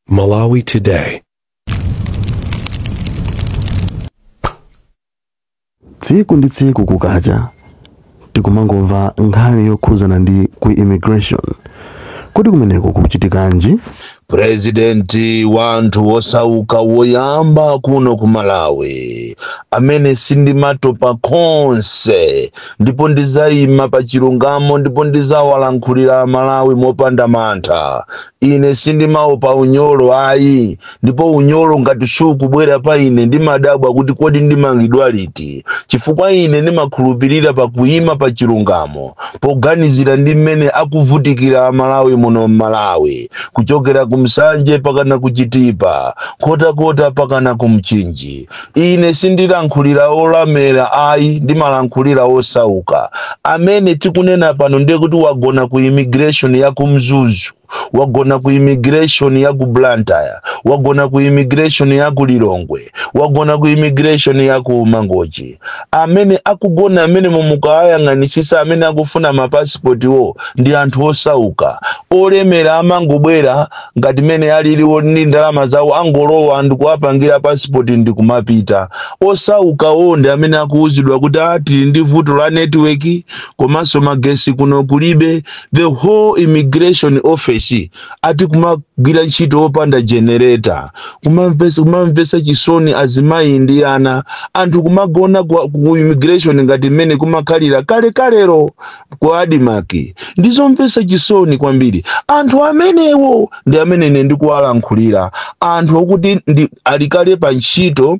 Malawi Today. Tsiku ndi tsiku kukacha tikumangomva nkhani yokhuzana ndi ku immigration. Kodi kumeneko kukuchitikanji? Purezidenti wa anthu osauka woyamba kuno ku Malawi, amene sindimatopa konse, ndipo ndizayima pa chilungamo, ndipo ndizawalankhulira Malawi mopanda mantha. Ine sindimaopa unyolo ayi, ndipo unyolo ngati sukubwera pa ine ndimadabwa kuti kodi ndimangidwa liti, chifukwa ine ndimakhulupirira pakuyima pa chilungamo, poganizira ndi mmene akuvutikira Malawi muno m'Malawi, kuchokera ku Nsanje pakana ku Chitipa, Nkhotakota pakana ku Mchinji. Ine sindilankhulira olamera ayi, ndimalankhulira osauka. Amene tikunena pano ndiye kuti wagona ku immigration ya ku Mzuzu, wagona ku immigration ya ku Blantyre, wagona ku immigration ya ku Lilongwe, wagona ku immigration ya ku Mangochi. Amene akugona amene mumukayang'anisisa, amene akufuna mapasipoti wo ndi anthu osauka. Olemera amangobwera ngati mene aliliwo ndi ndalama zawo, angolowa ndikuwapangira pasipoti ndikumapita. Osaukawo ndi amene akuwuzidwa kuti tili ndi vuto la network, komanso magesi kuno kulibe. The whole immigration office ati kumagwira ntchito opanda generator, kumamvesa chisoni azimayi ndi ana. Anthu kumagona ku immigration ngati mmene kumakhalira kalekalero ku ADMARC. Ndizomvesa chisoni kwambiri. Anthu amenewo ndi amene ine ndikuwalankhulira, anthu okuti ndi alikale pa ntchito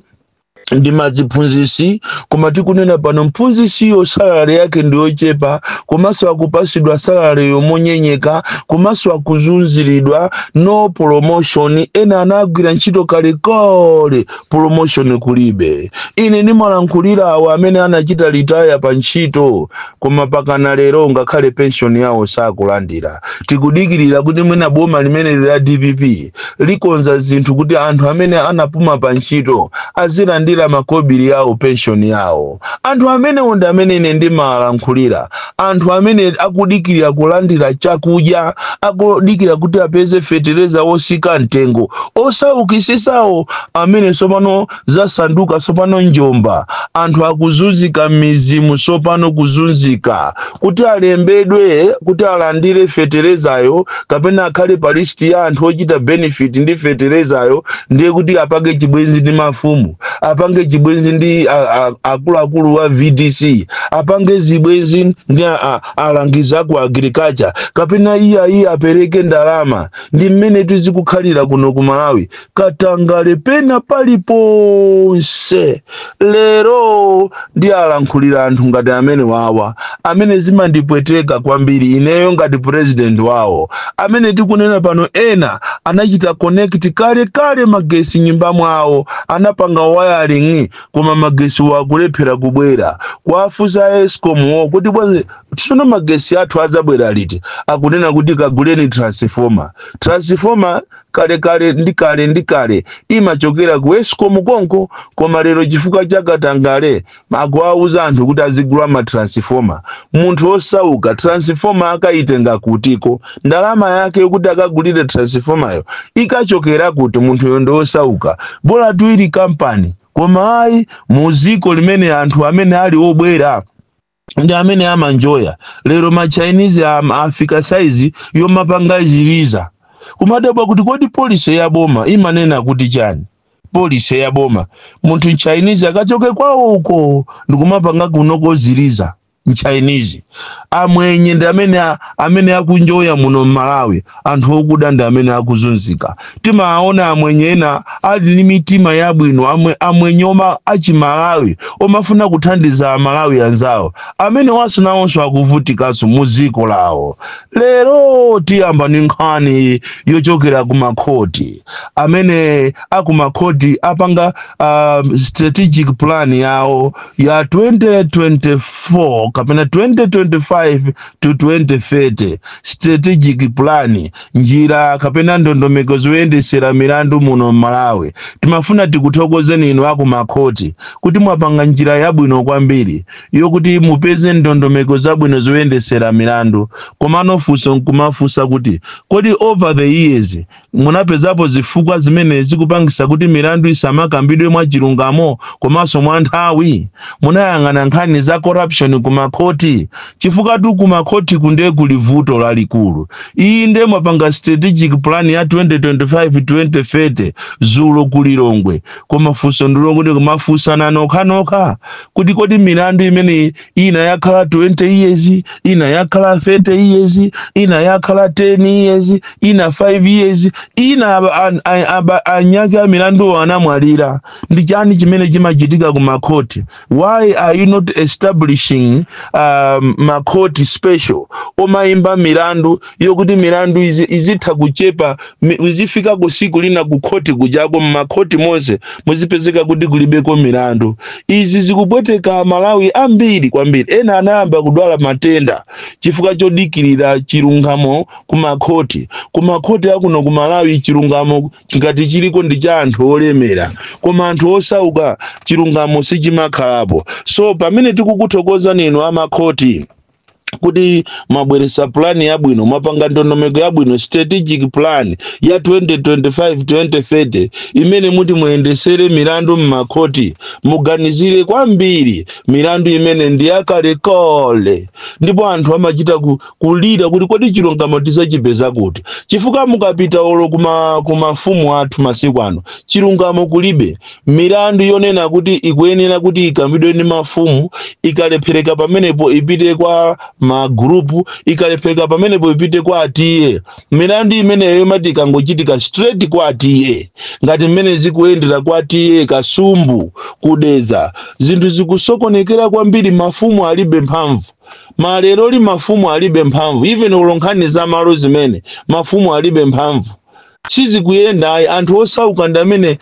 ndi maziphunzisi, koma tikunena pano mphunzisiyo salary yake ndiyochepa, komanso akupasidwa salary yomonyenyeka, komanso akuzunziridwa, no promotion. Ena anagwira ntchito kalekale, promotion kulibe. Ine ndimalankhulira awo amene anachita retire pa ntchito, koma pakana lero ngakhale pension yawo sakulandira. Tikudikirira kuti mwina boma limene la DPP likonza zinthu kuti anthu amene anapuma pa ntchito azilandira makobiri yawo, pension yawo. Anthu amenewo ndi amene ine ndimalankhulira, anthu amene akudikirira kulandira chakudya, akudikira kuti apeze fetereza wosika mtengo, osaukisisawo amene sopano zasanduka sopano njomba. Anthu akuzunzika m'mizimu sopano, kuzunzika kuti alembedwe kuti alandire feterezayo kapena akhale pa list ya anthu ochita benefit ndi feterezayo, ndiye kuti apange chibwenzi ndi mafumu, apange chibwenzi ndi akuluakulu wa VDC, apange zibwenzi ndi alangizi aku agriculture, kapena iye apereke ndalama. Ndi mmene tizikukhalira kuno ku Malawi, katangale pena paliponse. Lero ndi alankhulira anthu ngati amene wawa, amene zimandipweteka kwambiri ineyo ngati president wawo, amene tikunena pano ena anachita connect kale kale magesi nyumba mwawo, anapanga wiring, koma magesi wakulephera kubwera. Kwafusa ESCOM wo kuti bwanji tsono magesi athu azabwera liti? Akunena kuti kaguleni transformer. Transformer kale kale ndi kale ndi kale imachokera ku ESCOM konko, koma lero chifukwa cha katangale akuwauza anthu kuti azigula ma transformer. Munthu osauka transformer akayitenga kutiko? Ndalama yake yokuti akagulire transformer ikachokera kuti? Munthuyo ndi osauka, bola tuili kampani. Koma ayi, muziko limene anthu amene ali obwera ndi amene amanjoya. Lero ma Chinese afika saizi yomapanga ziliza. Kumadabwa kuti kodi policy ya boma imanena kuti chani? Policy ya boma, munthu Chinese akachoke kwawo uko ndikumapanga kunoko ziliza. Chinese, amwenye ndi amene akunjoya muno m'Malawi, anthu okuda ndi amene akuzunzika. Timaona amwenye ena ali ndi mitima yabwino, amwenye oma achimalawi omafuna kuthandiza Amalawi anzawo, amene waso nawonso akuvutikanso mu dziko lawo. Lero tiyamba ndi nkhani yochokera kumakhoti, amene akumakhoti apanga strategic plan yawo ya 2024. kapena 2025 to 2030 strategic plan, njira kapena ndondomeko zoyendesera milandu muno m'Malawi. Timafuna tikuthokozeni inu aku makhoti kuti mwapanga njira yabwino kwambiri yokuti mupeze ndondomeko zabwino zoyendesera milandu. Komano funso nkumafunsa kuti, kodi over the years munapezapo zifukwa zimene zikupangisa kuti milandu isamakambidwe mwa chilungamo komanso mwa nthawi? Munayang'ana nkhani za corruption kumakhoti? Chifukwa tu kumakhoti kunde kuli vuto lalikulu. Iyi nde mwapanga strategic plan ya 2025 2030 zulo kulilongwe, koma funso ndilokuti kumafunsana nokhanokha kuti, kodi milandu imene ina yakhala 20 years, ina yakhala 30 years, ina yakhala 10 years, ina 5 years, ina anyake a milanduwo anamwalira, ndi chani chimene chimachitika ku makhoti? Why are you not establishing makhoti special omayimba milandu yokuti milandu izitha kuchepa, izifika ku siku lina ku khoti kujako, mmakhoti monse muzipezeka kuti kulibeko milandu? Izi zikupweteka Malawi ambiri kwambiri. Ena anayamba kudwala matenda chifukwa chodikirira chilungamo kumakhoti. Kumakhoti akuno ku Malawi, chilungamo ngati chiliko ndi cha anthu olemera, koma anthu osauka chilungamo sichimakhalapo. So pamene tikukuthokozani inu amakhoti kuti mwabweresa plan yabwino, mwapanga ndondomeko yabwino, strategic plan ya 2025 2030 imene muti muyendesere milandu mmakhoti, muganizire kwambiri milandu imene ndi yakalekale ndipo anthu amachita kulira kuti, kodi chilungamo tizachipeza kuti? Chifukwa mukapita olo kuma mafumu athu masiku ano, chilungamo kulibe. Milandu yonena kuti ikuyenera kuti ikambidwe ndi mafumu, ikalephereka pamenepo ipite kwa magrupu, ikalephereka pamenepo ipite kwa a T/A. Milandu imeneyo imati ikangochitika, straight kwa a T/A. Ngati mmene zikuyendera kwa T/A Kasumbu kudeza, zinthu zikusokonekera kwambiri. Mafumu alibe mphamvu maleroli, mafumu alibe mphamvu. Even olo nkhani za malo zimene mafumu alibe mphamvu, sizikuyenda ayi. Anthu osauka ndi amene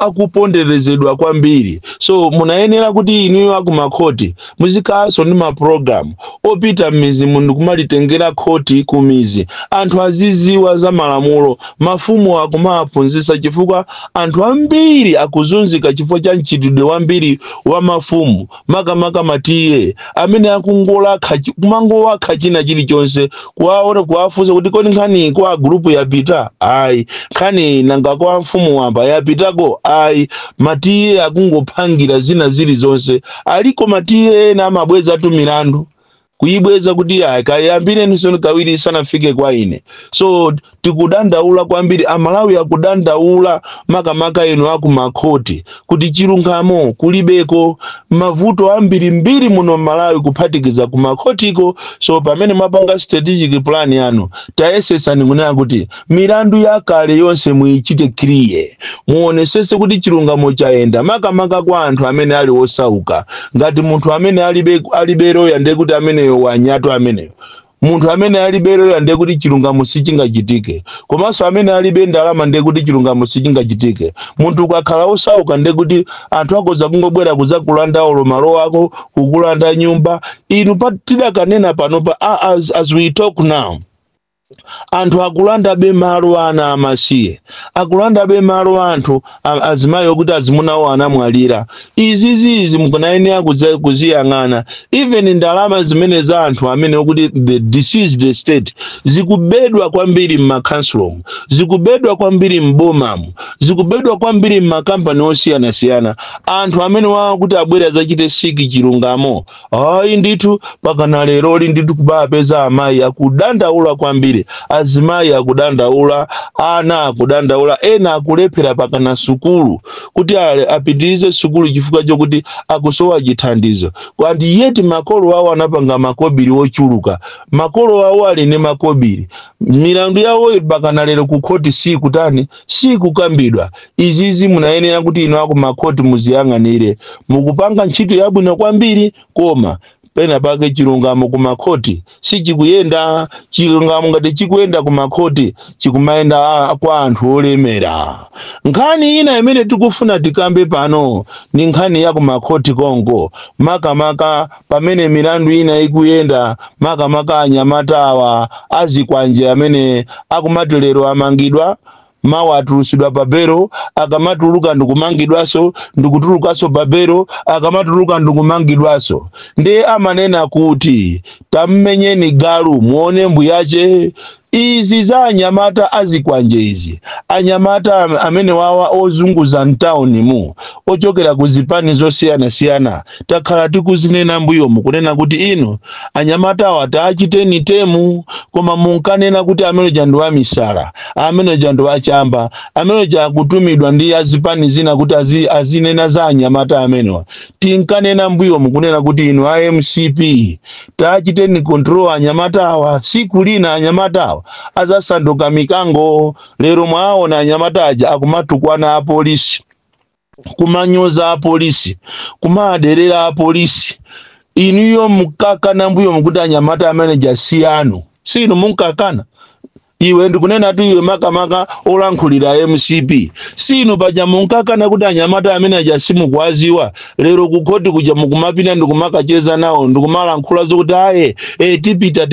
akuponderezedwa kwambiri. So munayenera kuti inuyo akumakhoti muzikhalanso ndi mapulogalamu opita m'mizi muno, kumalitengera khoti kumizi, anthu aziziwa za malamulo, mafumu akumaphunzitsa, chifukwa anthu ambiri akuzunzika chifukwa cha mchitidwe wambiri wa mafumu, makamaka ma T/A amene akungolakha kumangowakha china chilichonse. Kuwaona, kuwafunsa kuti, kodi nkhani kwa gulupu yapita? Ayi. Nkhani nanga kwa mfumu wamba yapitako? Ayi. Ma T/A akungophangira zina zilizonse. Aliko ma T/A ena amabweza tu milandu, kuyibweza kuti ayi, kayambireniso kawiri isanafike kwa ine. So tikudandaula kwambiri, Amalawi akudandaula, makamaka inu akumakhoti, kuti chilungamo kulibeko. Mavuto ambirimbiri muno Malawi, kuphatikiza kumakhotiko. So pamene mwapanga strategic plan yanu, tayesesani kunena kuti milandu yakale yonse muyichite clear, muonesese kuti chilungamo chayenda, makamaka kwa anthu amene ali osauka. Ngati munthu amene alibe loya, ndiye kuti ameneyo wanyatu ameneyo. Munthu amene alibe loya, ndiye kuti chilungamo sichingachitike. Komanso amene alibe ndalama, ndiye kuti chilungamo sichingachitike. Munthu ukakhala osauka, ndiye kuti anthu akoza kungobwera kuzakulanda olo malo ako, kukulanda nyumba. Inu tidakanena panopa, as we talk now, anthu akulandabe malo ana amasiye, akulandabe malo anthu azimayi okuti azimunawo anamwalira. Izizizi mukunayenera kuziyang'ana. Even ndalama zimene za anthu amene okuti the deceased estate zikubedwa kwambiri m'makansulomu, zikubedwa kwambiri m'bomamu, zikubedwa kwambiri m'makampani osiyanasiyana. Anthu amene wawa kuti abwere adzachite seek chilungamo, ayi ndithu, pakana leroli ndithu kupapeza amayi akudandaula kwambiri, azimayi akudandaula, ana akudandaula, ena akulephera pakana sukulu kuti apitirize sukulu chifukwa chokuti akusowa chithandizo. And yet makolo awo anapanga makobiri ochuluka, makolo awo ali ndi makobiri. Milandu yawo pakana lero ku khoti sikutani, sikukambidwa. Izizi munayenera kuti inu aku makhoti muziyang'anire. Mukupanga ntchito yabwino kwambiri, koma Pena pake chilungamo kumakhoti sichikuyenda. Chilungamo ngati chikuyenda kumakhoti, chikumayenda kwa anthu olemera. Nkhani ina imene tikufuna tikambe pano ni nkhani ya kumakhoti konko, makamaka pamene milandu ina ikuyenda, makamaka anyamata awa azikwanje amene akumati lero amangidwa, mawa atulusidwa pa belo, akamatuluka ndikumangidwaso, ndikutulukaso pa belo, akamatuluka ndikumangidwaso. Ndiye amanena kuti tammenyeni galu muone mbuyache. Izi za anyamata azikwanje izi, anyamata amene wawa ozunguza mtawuni mu, ochokera ku zipani zosiyanasiyana, takhala tikuzinena mbuyomu kunena kuti inu anyamata awa taachiteni tame, koma munkanena kuti amene ndi wamisala, amene ndi wachamba, amene akutumidwa ndi azipani zina kuti azinena za anyamata amenewa. Tinkanena mbuyomu kunena kuti inu a MCP taachiteni control anyamata awa, siku lina anyamata awa azasanduka mikango. Lero mwaona anyamata aja akumatukwana apolisi, kumanyoza apolisi, kumaderera apolisi. Inuyo mukakana mbuyo mukuti anyamata amene jasiyanu, sinu munkakana? Iwe ndikunena tu iwe, makamaka olankhulira MCP, sinu paja munkakana kuti anyamata amene aja simukuwaziwa? Lero kukhoti kuja mukumapita ndikumakacheza nawo, ndikumalankhula zokuti aye tipita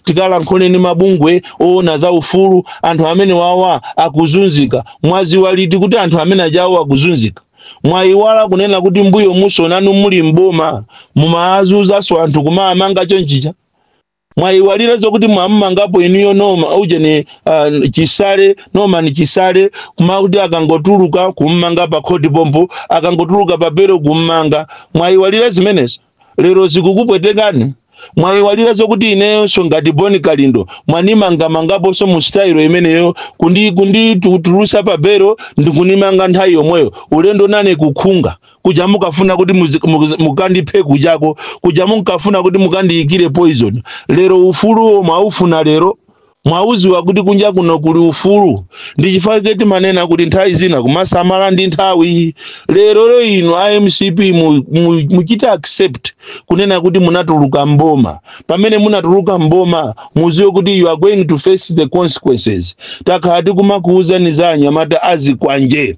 tikalankhule ndi mabungwe oona za ufulu, anthu amene wawa akuzunzika. Mwaziwa liti kuti anthu amene ajawo akuzunzika? Mwayiwala kunena kuti mbuyo muso nanu muli mboma mumazunzanso anthu, kumamanga chonchicha? Mwayiwalira zokuti mwammangapo inuyo noma ujeni Chisale, Norman Chisale, kumakuti akangotuluka kummanga pa khoti pompo, akangotuluka pa belo kummanga? Mwayiwalira zimenezo? Lero zikukupwetekani. Mwayiwalira zokuti ineyonso ngati Boni Kalindo mwanimangamangaponso mu style imeneyo, kundi kunditulusa pa belo ndikunimanga nthawi yomweyo, ulendo nane kukhunga kuja mukafuna kuti mukandiphe kujako, kuja munkafuna kuti mukandiyikire poison. Lero ufuluwo mwaufuna, lero mwauziwa kuti kunja kuno kuli ufulu. Ndi chifukwa chake timanena kuti nthawi zina kumasamala ndi nthawi. Lero lo inu a MCP muchite accept kunena kuti munatuluka mboma. Pamene munatuluka mboma, muziwe kuti you are going to face the consequences. Takhala tikumakuwuzani za anyamata azikwanje,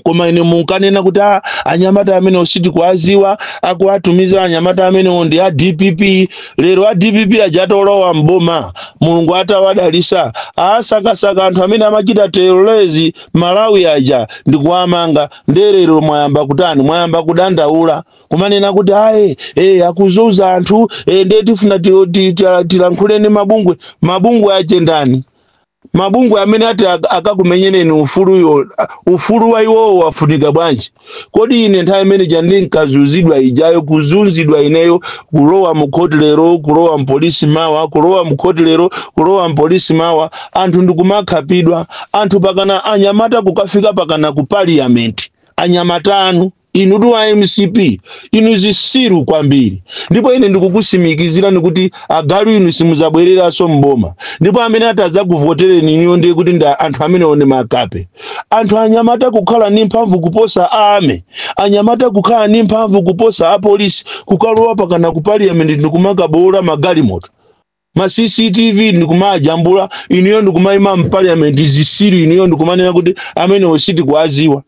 koma ine munkanena kuti anyamata amene sitikuwaziwa, akuwatumiza anyamata amenewo ndi a DPP. Lero a DPP aja atolowa mboma, Mulungu atawadalisa, asakasaka anthu amene amachita terrorize Malawi aja ndikuwamanga. Nderero mwayamba kutani? Mwayamba kudandaula, kumanena kuti aye akuzunza anthu, ndiye tifuna tilankhuleni mabungwe. Mabungwe achendani? Mabungwe amene ati akakumenyereni ufuluyo, ufulu wa iwowo wafunika bwanji? Kodi ine nthawi imene ija ndinkazunzidwa ijayo, kuzunzidwa ineyo, kulowa mu khoti lero, kulowa mpolisi mawa, kulowa mu khoti lero, kulowa mpolisi mawa, anthu ndikumakhapidwa, anthu pakana anyamata kukafika pakana ku parliament, anyamata anu inu tu a MCP, inu zisiru kwambiri. Ndipo ine ndikukusimikizirani kuti agalu inu simuzabwereranso mboma, ndipo amene atadzakuvotereni inuyo ndiye kuti ndi anthu amenewo ndi makape. Anthu anyamata kukhala ndi mphamvu kuposa army, anyamata kukhala ndi mphamvu kuposa apolisi, kukalowa pakana ku parliament ndikumakabola magalimoto, ma CCTV ndikumajambula, inuyo ndikumayima mparliament, zisiru inuyo, ndikumanena kuti amenewo sitikuwaziwa?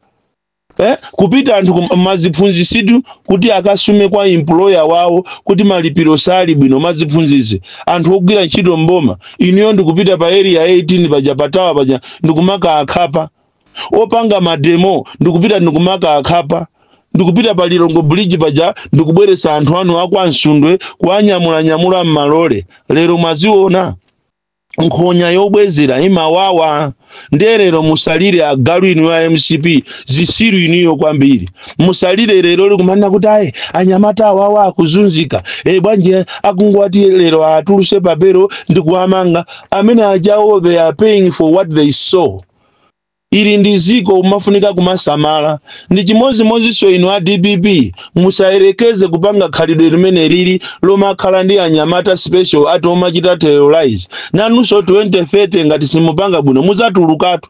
Kupita anthu maziphunzisitu kuti akasume kwa employer wawo kuti malipiro sali bwino, maziphunzisi, anthu ogwira ntchito mboma, inuyo ndikupita pa Area 18 paja, patawa paja, ndikumaka akhapa opanga mademo, ndikupita ndikumaka akhapa, ndikupita pa Lilongwe Bridge paja, ndikubweresa anthu anu akwa Msundwe kuwanyamulanyamula m'malole. Lero mwaziona nkhonya yobwezera imawawa. Ndiye lero musalire agalu inu ya MCP, zisiru inuyo kwambiri. Musalire lero likumanena kuti ayi, anyamata awawa akuzunzika, bwanji akungwati lero atuluse papero ndikuwamanga? Amene ajawo, they are paying for what they saw. Ili ndi ziko, umafunika kumasamala. Ndi chimodzimodzinso inu a DPP, musayerekeze kupanga khalidwe limene lili lomakhala ndi anyamata special ati omachita terrorize. Nanunso 2030 ngati simupanga bwino muzatulukatu.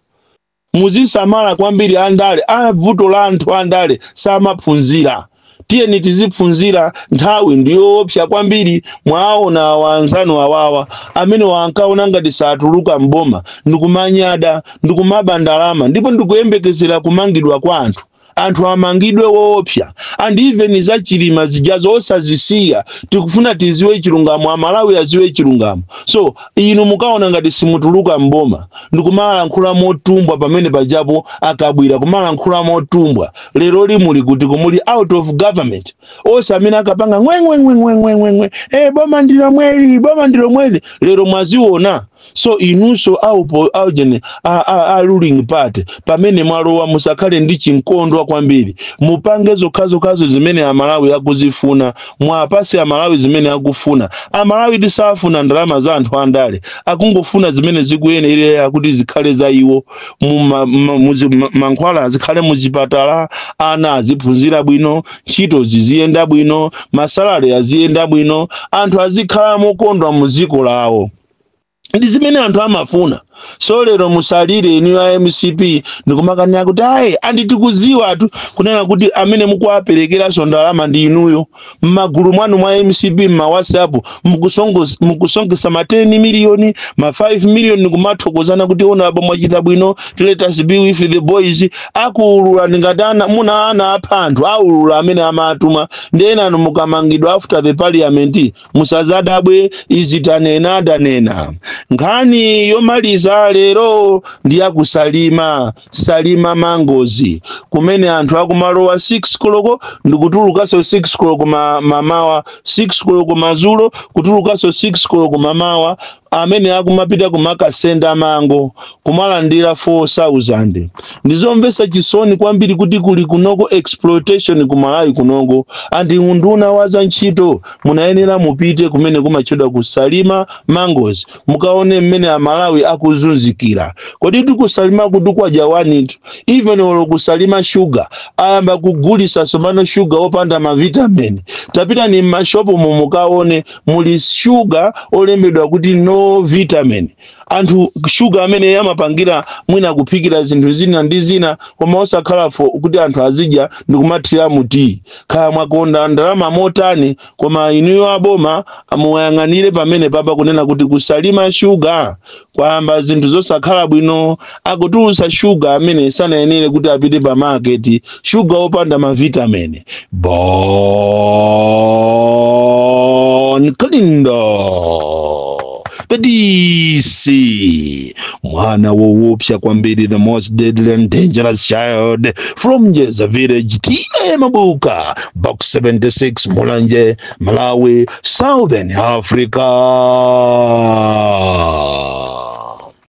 Muzisamala kwambiri andale. A vuto la anthu andale samaphunzira. Tiyeni tiziphunzira, nthawi ndiyoopsa kwambiri. Mwaona awa anzanu awawa amene wankaona ngati satuluka mboma, ndikumanyada, ndikumaba ndalama, ndipo ndikuyembekezera kumangidwa kwa anthu. Anthu amangidwe woopsa, and even za Chilima zijazo osazisiya. Tikufuna tiziwe chilungamo, Amalawi aziwe chilungamo. So inu mukaona ngati simutuluka mboma, ndikumalankhula motumbwa pamene pajapo, akabwira kumalankhula motumbwa. Lero limuli kuti kumuli out of government. Onse amene akapanga ngwengwengwengwengwe, boma ndilo mweli, boma ndilo mweli, lero mwaziona. So inunso aupo aujene a ruling party, pamene mwalowa, musakhale ndi chinkondwa kwambiri. Mupange zokhazokhazo zimene Amalawi akuzifuna, mwapase Amalawi zimene akufuna. Amalawi tisafuna ndalama za anthu andale, akungofuna zimene zikuyenerera kuti zikhale za iwo. Mankhwala azikhale muzipatala, ana aziphunzira bwino, ntchito ziziyenda bwino, ma salary aziyenda bwino, anthu azikhala mokondwa mu dziko lawo. Ndi zimene anthu amafuna. So lero musalire inu a MCP ndikumakanira kuti ayi, anditikuziwa tu kunena kuti amene mukuwaperekeranso ndalama ndi inuyo m'magulu mwanu mwa MCP, mma WhatsApp mukusongesa ma 10 miliyoni, ma 5 miliyoni, kumathokozana kuti ona apo mwachita bwino, let us be with the boys. Akuulula ndingati ana muna ana apha anthu, aulula amene amatuma. Ndi anu mukamangidwa after the parliament, musazadabwe. Izi tanena, tanena. Nkhani yomaliza lero ndi yakusalima, Salima Mangozi, kumene anthu akumalowa 6 koloko ndikutulukanso 6 koloko mamawa, 6 koloko madzulo, kutulukanso 6 koloko mamawa, amene akumapita kumakasenda mango kumalandira 4000. Ndizomvetsa chisoni kwambiri kuti kuli kunoko exploitation kumalawi kunoko. And unduna wa za ntchito, munayenera mupite kumene kumatchedwa kusalima Mangozi, mukaone mmene Amalawi akuzunzikira. Kodi tikusalima kuti kwaja wanitu? Even olo kusalima shuga, ayamba kugulisa somano shuga opanda ma vitamin. Tapita ni mmashopu mumukaone, muli shuga olembedwa kuti no vitamin. Anthu shuga amene amapangira mwina kuphikira zinthu zina ndi zina, koma osakhala for kuti anthu azidya ndikumathira mu tea. Kaya mwakonda ndalama motani, koma inuyo aboma muyang'anire pamene papa kunena kuti kusalima shuga kwayamba zinthu zosakhala bwino. Akutulutsa shuga amene sanayenere kuti apite pa market, shuga opanda ma vitamin. Bon Kalindo, the DC, mwana woopsa kwambiri, the most deadly and dangerous child from Njeza village, T/A Mabuka, Box 76, Mulanje, Malawi, Southern Africa.